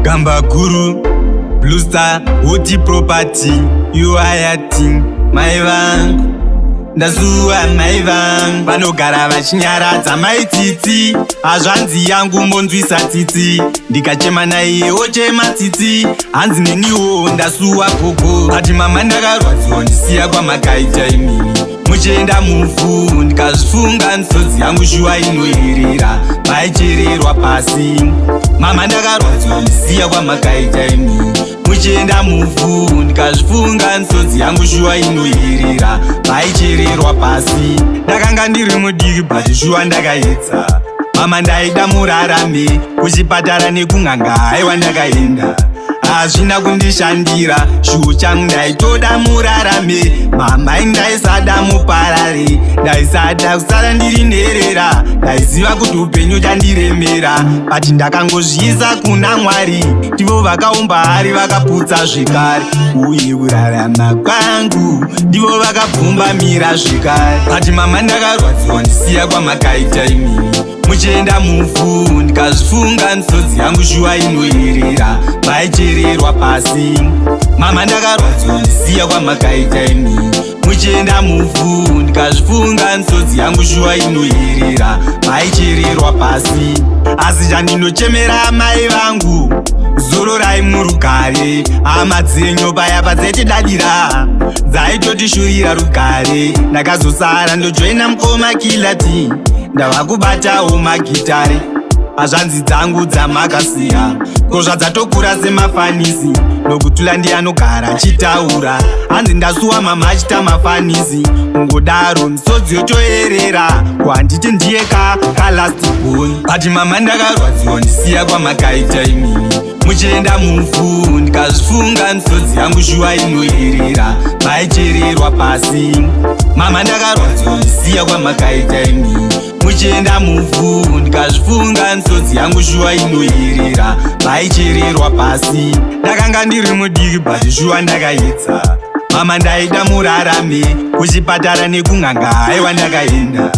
Gamba guru, Blue Star, Hoti Property, you are thing, mai vangu. Ndasuwa mai vangu, vanogara vachinyaradza mai Tsitsi, hazvanzi yangu mbonzwisa tsitsi, ndikachema naiye ochema tsitsi, hanzi neniwo ndasuwa gogo. Ati mama, ndakarwadziwa ndisiya kwamakaita imimi muchienda muvhu, ndikazvifunga misodzi yangu shuwa inoyerera, maichererwa pasi. Mama, ndakarwadziwa ndisiya kwamakaita imimi muchienda muvhu, ndikazvifunga misodzi yangu shuwa inoyerera, maichererwa pasi. Ndakanga ndiri mudiki, but shuwa ndakaedza. Mama, ndaida murarame, kuchipatara nekun'anga haiwa ndakaenda, hazvina kundishandira. Shuwo changu ndaitoda murarame, mama, ndaisada muparare, ndaisada kusara ndiri nherera. Ndaiziva kuti upenyu chandiremera, but ndakangozviisa kuna Mwari, ndivo vakaumba hari vakaputsa zvekare, uye kurarama kwangu ndivo vakabvumbamira zvekare. But mama, ndakarwadziwa ndisiya kwamakaita imimi muchienda muvhu, ndikazvifunga misodzi yangu shuwa inoyerera, maichererwa pasi. Mama, ndakarwadziwa ndisiya kwamakaita imimi muchienda muvhu, ndikazvifunga misodzi yangu shuwa inoyerera, maichererwa pasi. Asi chandinochemera mai vangu, zororai murugare. Hama dzenyu paya padzaitidadira dzaitotishurira rugare. Ndakazosara ndojoina mukoma Kilati, ndava kubatawo magitare. Hazvanzi dzangu dzamakasiya ko zvadzatokura semafanisi, nokutula ndianogara achitaura, hanzi ndasuwa mama achita mafanisi. Kungodaro misodzi yotoerera, kuhanditi ndiye ka kalast boy. But mama, ndakarwadziwa ndisiya kwamakaita imimi muchienda muvhu, ndikazvifunga misodzi yangu shuwa inoyerera, maichererwa pasi. Mama, ndakarwadziwa ndisiya kwamakaita imimi muchienda muvhu, ndikazvifunga misodzi yangu shuwa inoyerera, maichererwa pasi. Ndakanga ndiri mudiki, but shuwa ndakaedza. Mama, ndaida murarame, kuchipatara nekun'anga haiwa ndakaenda,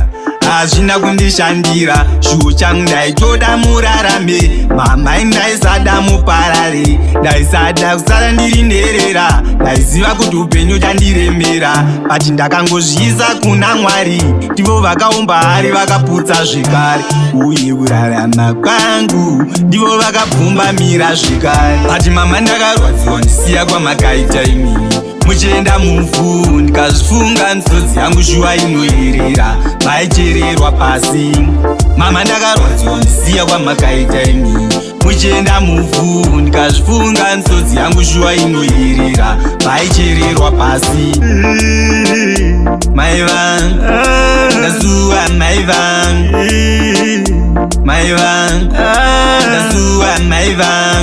hazvina kundishandira. Shuwo changu ndaitoda murarame, mama, ndaisada muparare, ndaisada kusara ndiri nherera. Ndaiziva kuti upenyu chandiremera, but ndakangozviisa kuna Mwari, ndivo vakaumba hari vakaputsa zvekare, uye kurarama kwangu ndivo vakabvumbamira zvekare. But mama, ndakarwadziwa ndisiya kwamakaita imimi muchienda muvhu, ndikazvifunga misodzi yangu shuwa inoyerera, maichererwa pasi. Mama, ndakarwadziwa ndisiya kwamakaita imimi muchienda muvhu, ndikazvifunga misodzi yangu shuwa inoyerera, maichererwa pasi. Mai vangu, ndasuwa mai vangu, mai vangu, ndasuwa mai vangu.